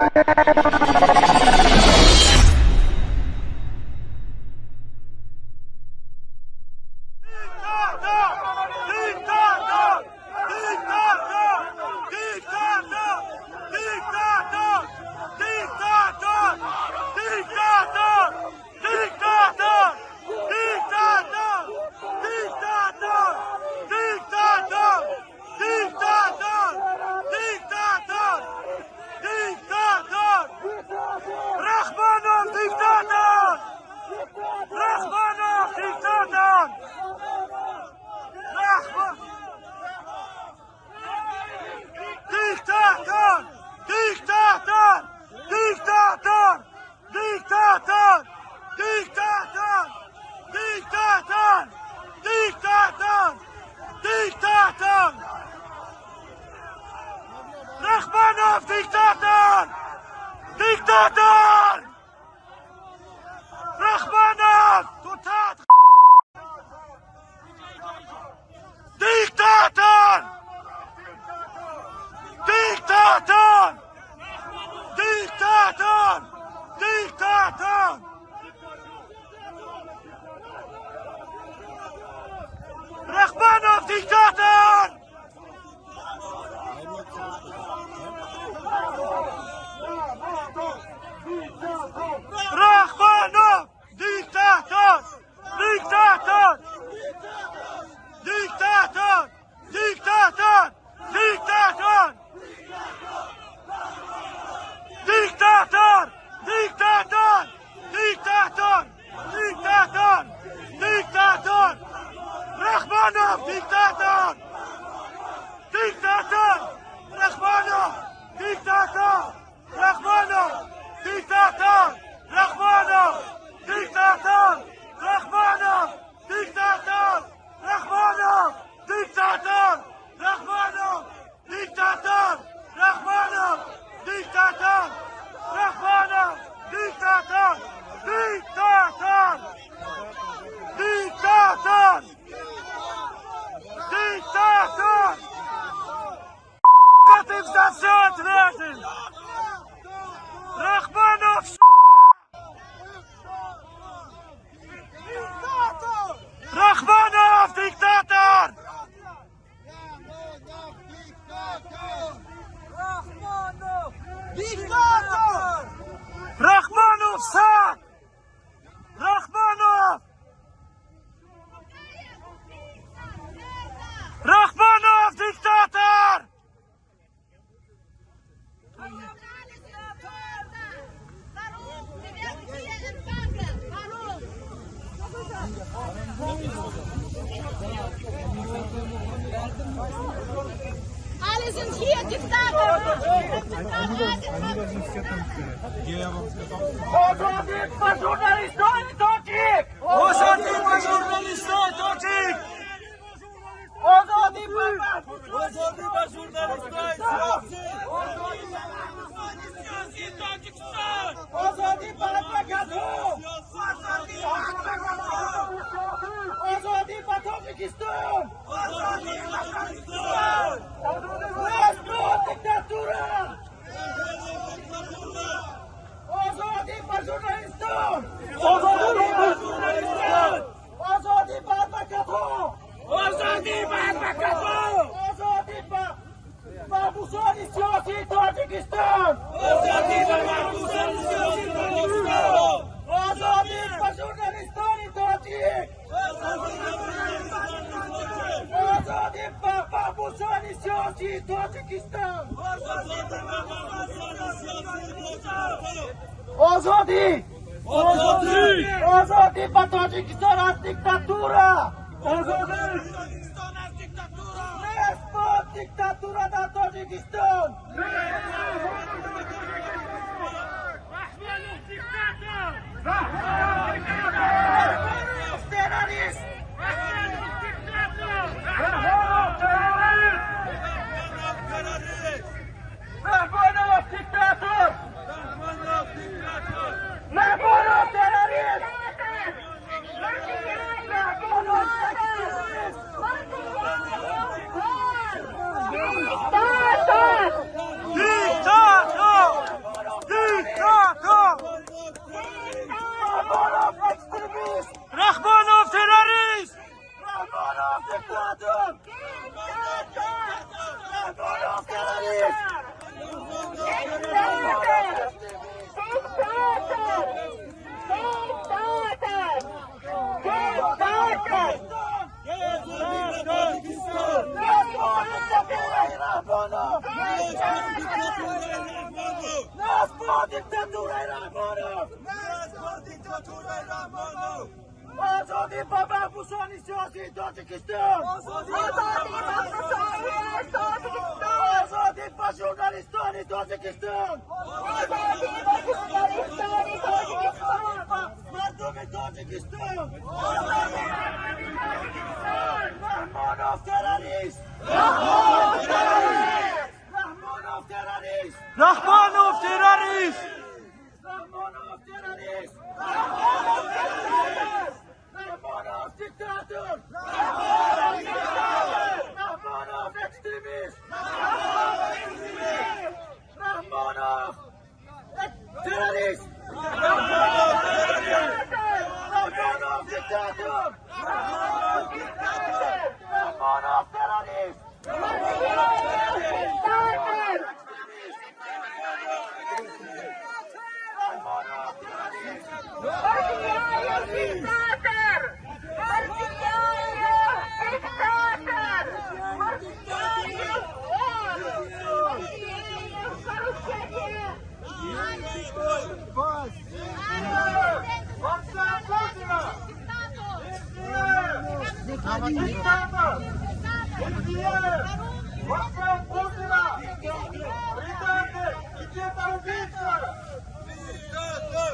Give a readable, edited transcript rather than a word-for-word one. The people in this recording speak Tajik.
Alle sind hier Diktator! Озодӣ! Озодӣ! Озодӣ ба Тоҷикистон аз диктатура! Озодӣ! Нест бод диктатура дар Тоҷикистон! Раҳмонов террорист! Раҳмонов диктатор! Раҳмонов террорист! Раҳмонов террорист! Диктатор! Диктатор! Бо диктатураи Раҳмонов! Марг бар диктатураи Раҳмонов! Озодӣ ба маҳбусони сиёсии Тоҷикистон! Озодӣ маҳбусони Тоҷикистон! Озодӣ ба журналистони Тоҷикистон! Озодӣ ба журналистони Тоҷикистон! Ба мардуми Тоҷикистон! Раҳмонов террорист! Раҳмонов террорист! Раҳмонов террорист! Раҳмонов террорист! Раҳмонов диктатор! Раҳмонов экстремист! Раҳмонов террорист! Раҳмонов диктатор! Раҳмонов террорист! Диктатор! Раҳмонов террорист! Мартияев диктатор! Мартияев диктатор! Мартияев вор! Мартияев коррупционер! Диктатор! Путина! Британцы! Диктатор убийца! Диктатор!